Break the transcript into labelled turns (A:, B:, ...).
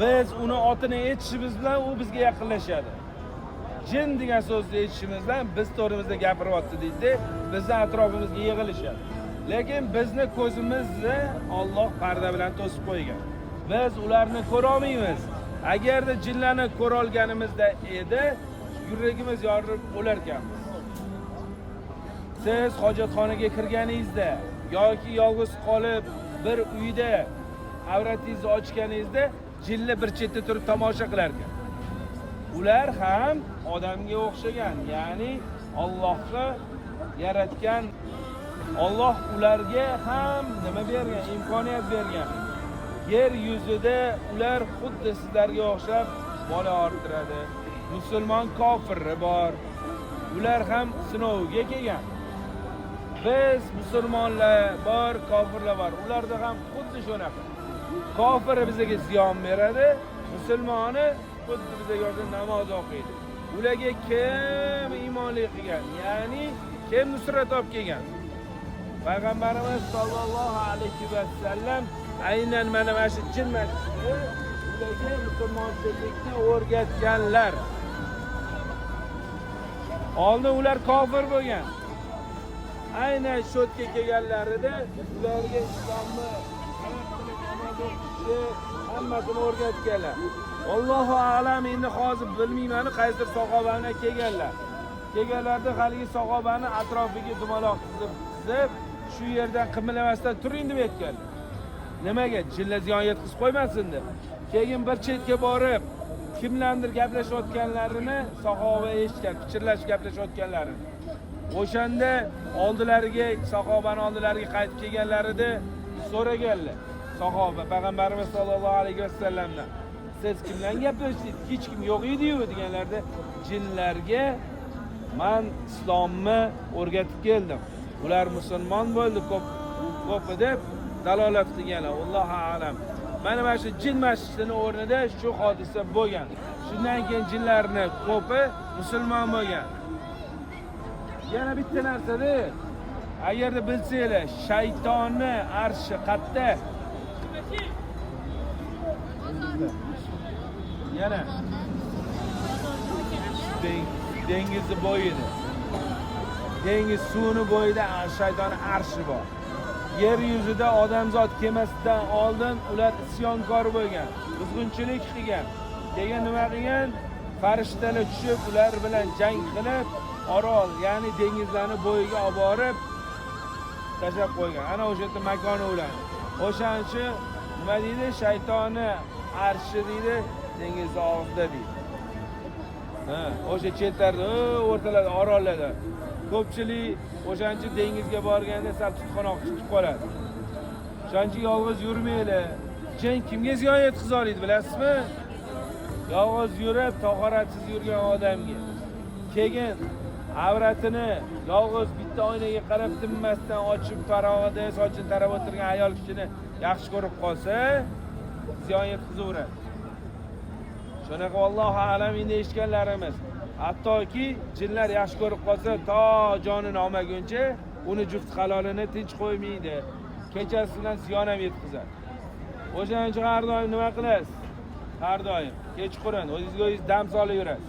A: Biz uni otini aytishimiz bilan u bizga yaqinlashadi. Jin degan so'zni eshitishimiz bilan biz to'g'rimizda gapiryapti deydi, bizni atrofimizga yig'ilishadi. Lekin bizni ko'zimizni Olloh parda bilan to'sib qo'ygan. Biz ularni ko'ra olmaymiz. Agarda jinlarni ko'ra olganimizda edi, yuragimiz yorilib o'larkanmiz. Siz hojatxonaga kirganingizda yoki yolg'iz qolib bir uyda avratingizni ochganingizda jinlar bir chetda turib tomosha qilar ekan. Ular ham odamga o'xshagan, ya'ni Allohga yaratgan. Olloh ularga ham nima bergan, imkoniyat bergan. Yer yuzida ular xuddi sizlarga o'xshab bola orttiradi. Musulmon kofiri bor. Ular ham sinovga kelgan. Biz musulmonlar bor, kofirlar bor. Ularda ham xuddi shunaqa. Kofiri bizga ziyon beradi, musulmoni xuddi bizga o'xshab namoz o'qiydi. Ularga kim iymonli qilgan, ya'ni kim nusrat olib kelgan? Payg'ambarimiz sollallohu alayhi vasallam aynan mana shu jin masjidi ularga musulmonchilikni o'rgatganlar. Oldin ular kofir bo'lgan. Aynan shu yerga kelganlarida ularga islomni qanaqa qilib namoz o'qishni hammasini o'rgatganlar. Allohu a'lam, endi hozir bilmayman, qaysidir sahobalar kelganlar. Kelganlarda haligi sahobani atrofiga dumaloq chizib, shu yerdan qimillamasdan turing deb aytganlar. Nimaga? Jinlar ziyon yetkazib qo'ymasin deb. Keyin bir chetga borib, kimlardir gaplashayotganlarini sahoba eshitgan, pichirlashib gaplashayotganlarini. O'shanda oldilariga, sahobani oldilariga qaytib kelganlarida so'raganlar. Sahoba payg'ambarimiz sollallohu alayhi vasallamdan: "Siz kim bilan gaplashdingiz? Hech kim yo'q edi-yu" deganlarida, jinlarga man islomni o'rgatib keldim. Ular musulmon bo'ldi ko'p ko'pi deb dalolat qilganlar. Allohu a'lam. Mana shu jin masjidini o'rnida shu hodisa bo'lgan. Shundan keyin jinlarni ko'pi musulmon bo'lgan. Yana bitta narsada, agarda bilsanglar, shaytonni arshi qayerda? Yana dengizni bo'yida. Dengiz suvini bo'yida shayton arshi bor. Yer yuzida odamzod kelmasidan oldin ular isyonkor bo'lgan, buzg'unchilik qilgan. Keyin nima qilgan? Farishtalar tushib ular bilan jang qilib, orol, ya'ni dengizlarni bo'yiga olib borib tashlab qo'ygan. Ana o'sha yerda makoni ularni. O'shaning uchun nima deydi? Shaytonni arshi deydi, dengizni og'zida deydi. Ha, o'sha chetlarda, o'rtalarda, orollarda. Ko'pchilik o'shaning uchun dengizga borganda sal tutqanoq tutib qoladi. O'shaning uchun yolg'iz yurmanglar. Jin kimga ziyon yetkaza oladi bilasizmi? Yolg'iz yurib, tahoratsiz yurgan odamga. Keyin avratini yolg'iz bitta oynaga qarab tinmasdan ochib farog'ida sochini tarab o'tirgan ayol kishini yaxshi ko'rib qolsa, ziyon yetkazaveradi. Shunaqa, allohu a'lam, endi eshitganlarimiz. Hattoki jinlar yaxshi ko'rib qolsa, to jonini olmaguncha uni juft halolini tinch qo'ymaydi. Kechasi bilan ziyon ham yetkazadi. O'shaning uchun har doim nima qilasiz? Har doim kechqurun o'zingizga o'zingiz dam solib yurasiz.